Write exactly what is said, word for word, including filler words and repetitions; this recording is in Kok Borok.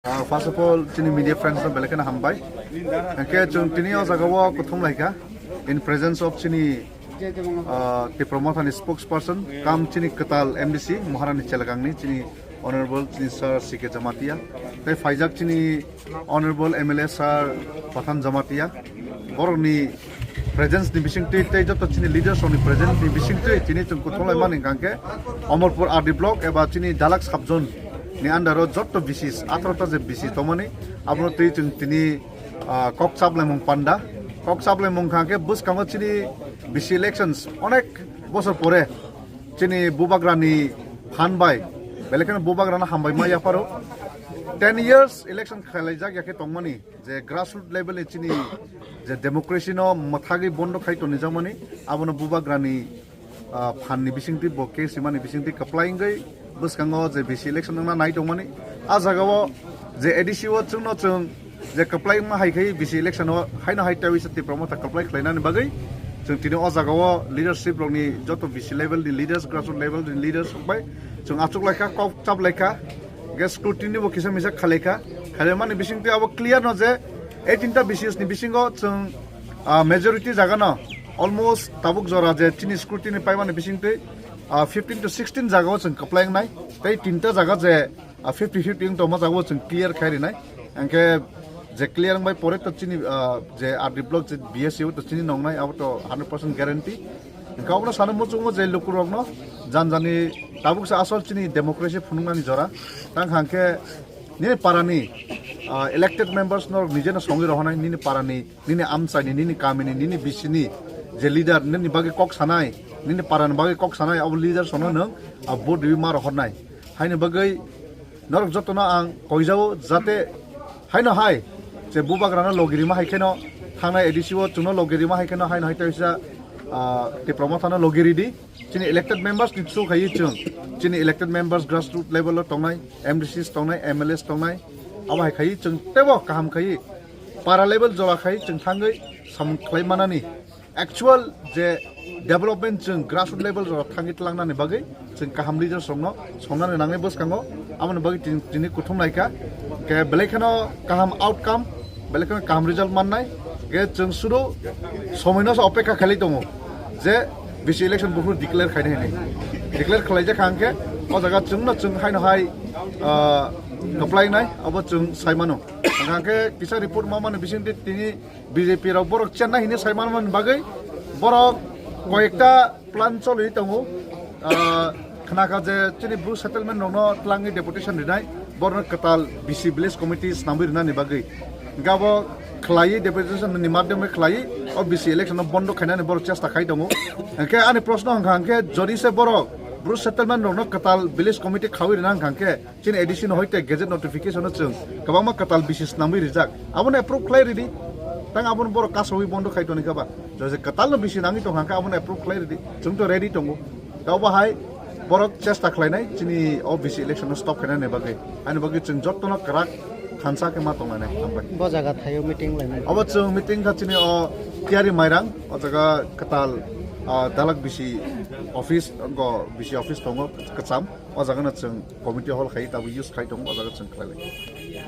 Uh, first of all, chini media friends no belai kheno hambai. Hwnkhe chwng tini o jaga o kuthum laikha in presence of chini, uh, Tipra Mothani spokesperson kam chini kwtal M D C Maharani Chelagangni chini Honorable chini Sir C K Jamatia. Tei phaijak chini Honorable M L A Sir Pathan Jamatia. Borokni presence ni bisingtwi tei joto chini leaders rokni presence ni bisingtwi tini chwng kuthum laimani hwnkhe Amarpur R D block eba chini Dalak sub zone ni under o joto B Cs atharo ta je B C tongmani abono twi chwng tini, ah, kok chaplaimung panda. Kok chaplaimung hwnkhe bwskango chini B C elections onek bosor pore chini bubagrani phan bai belai kheno bubagrano hambai ma yapharo. Ten years election khailaijak ya khe tongmani je grassroots level ni chini je democracy no mwthagwi bondo khai tonijakmani abono bubagrani, ah, phan ni bisingtwi bo case rimani bisingtwi kwplai wngwi bwskango je B C election wngna nai tongmani. A jaga o je A D C o chwngno chwng je kwplai wngma hai khai B C election o haino hai tei waisa Tipra Motha kwplai khlainani bagwi chwng tini o jaga o leadership rokni joto B C level ni leaders, grassroots level ni leaders rok bai chwng achuk laikha, kok chap laikha, ge scrutiny bo kisa misa khalaikha. Khalaimani bisingtwi abo clear no je eighteen ta B C S ni bisingo chwng, ah, majority jaga no almost tabuk jora je chini scrutiny paimani bisingtwi, ah, fifteen to sixteen jaga o chwng kwplai wngnai tei tinta jaga je, ah, fifty fifty wng tongma jaga o chwng clear khai rinai. Hwnkhe je clear wngbai pore to chini, ah, je R D block je B S C o to chini nongnai abo to hundred percent guarantee. Hwnkhe obono sana muchungo je lukurokno jan jani tabuk se asol chini democracy phunuknani jora. Tang hwnkhe nini parani, ah, elected members no nijeno songwi rohonai nini parani, nini amchaini, nini kamini, nini bisini je leader nini bagwi kok sanai, nini parani bagwi kok sanai abo leader sono nwng, ah, vote riwi ma rohornai. Haini bagwi norok jotono ang koijao jate haino hai je bubagrano logi rima hai kheno thangnai A D C o chwngno logi rima hai kheno haino hai teisa, ah, Tipra Mothano logi ridi. Chini elected members ni through khai chwng chini elected members grassroots level o tongnai, M D Cs tongnai, M L As tongnai, abo hai khai chwng tebo kaham khai para level jora khai chwng thangwi samung khlai manani. Actual je development chwng grassroots level rok thangwi tlangnani bagwi chwng kaham leaders rokno songnani nangnai bwskango, aboni bagwi tin-, tini kuthum naikha. Ke belai kheno kaham outcome, belai kheno kaham result mannai. Ke chwng sudu somoino se opekha khailai tongo je B C election buphuru declare khainai hinwi. Declare khlaijak kha hwnkhe o jaga chwngno chwng haino hai, ah, kwplainai abo chwng sai mano. Hwnkhe kisa report ma mani bisingtwi tini B J P rok borok chennai hinwi sai manmani bagwi borok koyekta plan choli tongo. Ah, khnakha je chini Bru settlement rokno tlangwi deputation rinai, borokno kwtal B C village committee snamwi rinani bagwi. Hwnkhe abo khlaiwi deputation ni madhyome khlaiwi o B C election no bondo khainani borok chesta khai tongo. Hwnkhe ani proshno hwnkha hwnkhe jodi se borok Bru settlement rokno kwtal village committee khawi rina hwnkha hwnkhe chini A D C no hoite gazette notification no chwng kwbangma kwtal B C snamwi rijak. Abono approve khlai ridi. Tang abono borok kasawi bondo khai toni kha ba. Jose kwtal no B C nangwi tong hangkha abono approve khlai ridi. Chwng to ready tongo. Tei obo hai borok chesta khlainai chini o B C election no stop khainani bagwi. Ani bagwi chwng jottono kwrak thansa khe ma tongnai. Hambai. Bo jaga thaio meeting lainai. Obo chwng meeting kha chini o Tiyari Mairang, o jaga kwtal, ah, Dalak B C office, go B C office tongo kwcham. O jaga no chwng committee hall khai tabuk use khai tongo, o jaga chwng khlai lai.